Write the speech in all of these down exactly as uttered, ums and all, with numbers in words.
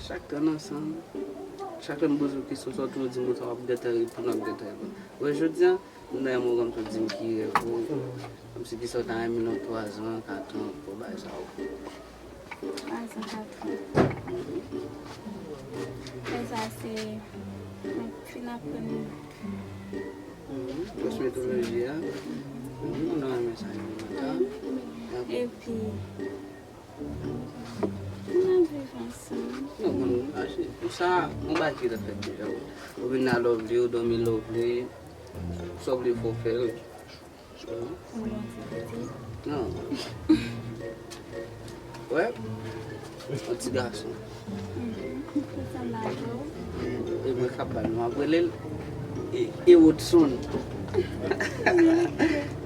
Chak tan ansanm, chak lè m poze w kesyon, sa w toujou di m konsa, w ap gentan reponn, w ap gentan reponn. Wè, jodi a, m nan yon moman kòmsi w di m ki rèv ou, kòmsi ki sa w ta renmen nan twa zan, kat an, bon, bagay sa yo. Twa zan, kat an. Men sa se, mwen fin aprann. Mhm. Kòsmetoloji a. Mhm, mwen renmen sa, yo. Epi, n ap viv ansanm. Non, mwen, achte, pou sa, yon bagay ki ta fèt deja, wi. Ou vin la lè w vle, ou dòmi lè w vle, sa w vle fè, w fè l. Ou yon ti piti. Non. Wè, yon ti gason. Mhm. Ou sanble avè w. E mwen k ap ba l non, ap rele l E-, Erodson.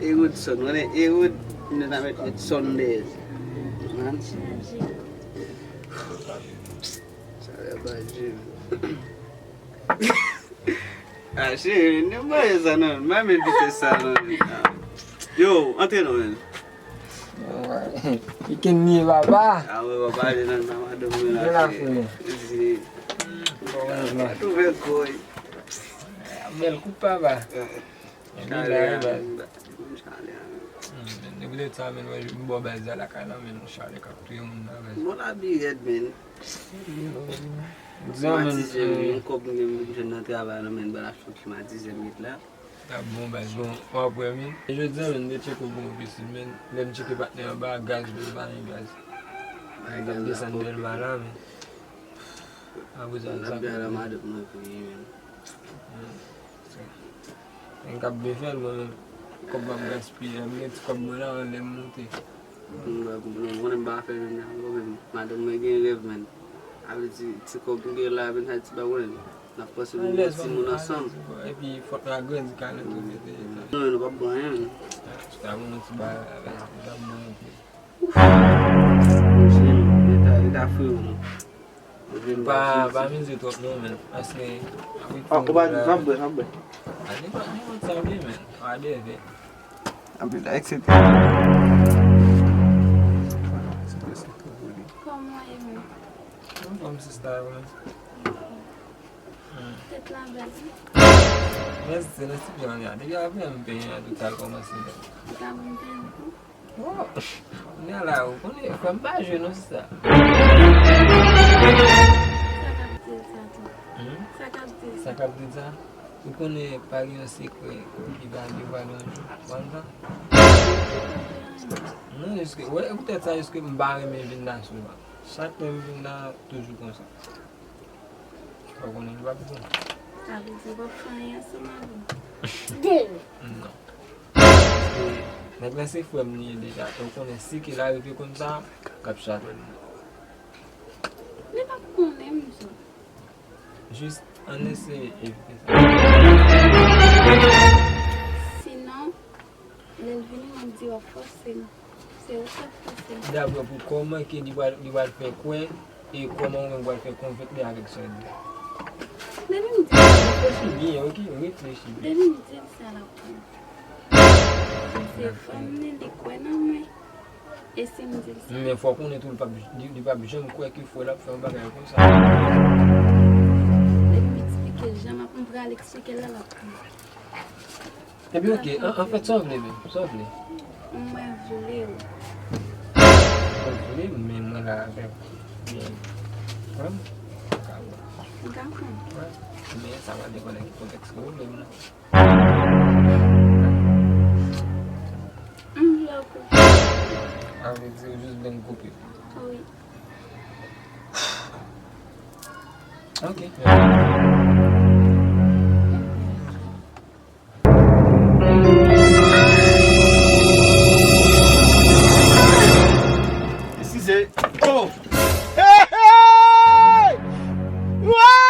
Erodson, konnen Erod, nou ta met Edson dèyè. Man. Chaje. Sa lè pa di. Ah, cheri, nou manje sa non, mwen menm ki fè sa non. Yo, antre non, men. Pikin li ye, papa. Ah, wè, papa, ale nan, nan madanm mwen la, cheri. Bon, bon. Twouve koy. Bèl koup, papa. Chale a, men. Chale a, men. Hmm, men, depi lè sa, men, mwen, m bò baz la lakay la, men, chale k ap touye moun nan, men. Bon, lavi rèd, men. Klimatize, men, yon kòb m gen, m jwenn nan travay la, men, m pral achte yon klimatize, m met la. Sa bon, baz, bon, w ap wè, men. E jodi a, men, m te tcheke w pou yon pisin, men, lè m tcheke patnè anba, gaz, men, pa gen gaz. Gaz ap desann Dèlma la, men. Apre sa, sa. N ap gen la madanm mwen vini, men. Mwen k ap byen fè l, mwen menm. Kòb m ap gaspiye a, m gen ti kòb mwen la, anlè m moute. Mwen, mwen, mwen konnen m pa fè menm jan ankò, men madanm mwen gen rèv, men. Avè ti, ti kòb m gen la, men sa ti bagay, konnen n ap panse nou gen timoun ansanm. Epi fòk la grandi kanmenm tou, mete. Non, nou p ap bon anyen, men. Chita pou nou ti bagay la, men, nou t ap bon anpil. Cheri, leta, leta frewo, non. Pa, pa mize twòp non, men. Paske, ah, ou pa, pa bwè, pa bwè. A, nenpòt, nenpòt sa w vle, men. Pa de vè. Anpil, et cetera. Kòman w ye, men? Anfòm, sista, kòman? Tèt la bèl, wi. Mèsi, se nan ti pye an ya. Depi apre m penyen an, tout sa l kòmanse la. Ou ka ban m penyen tou? Bon, kounye a la, ou konnen, frè m pa jwe non, sista. Sa k ap di l sa tou? Hmm? Sa k ap di l sa? Sa k ap di l sa? Ou konnen pa gen yon sekrè ki pa devwale yon jou, ou konn sa? Non, jiske, wè, poutèt sa, jiske m pa renmen vin la souvan. Chak lè m vin la, toujou konsa. Ou konnen li p ap bon. Sa vle di w p ap fè anyen ansanm avè m? Non. Paske nèg la se frè m li ye deja. E ou konnen si ke l arive konn sa, l ap chale m. Li p ap konnen m tou. Jis ann eseye evite sa. Sinon, lè l vini, m ap di w ap fòse m. Se ou k ap fòse m. Daprè pou kòman ke li pral, li pral fè kwè, e kòman ou menm pral fè konvenk li avèk sa w di a? Depi m di l. Reflechi byen, oke? Reflechi byen. Depi m di l sa, l ap pran. Se fanm li, li kwè nan mwen. E si m di l sa? Men fò w konnen tou, li p ap, li, li p ap janm kwè ke frè l ap fè yon bagay konsa. Depi m eksplike l jan m ap, m pral eksplike l la, l ap pran. Ebyen, oke, an, anfèt, sa w vle menm? Sa w vle? Mwen vle w. Ou vle m, men mwen la avè w. Men, frè m, ou ka wè. Ou ka pran. Wè. Men sa va depann nan ki kontèks ke ou vle m nan. M vle w koupe. Sa vle di ou jis vle m koupe? Wi. Oke. Eskize. Oh! Hey, hey! Wow!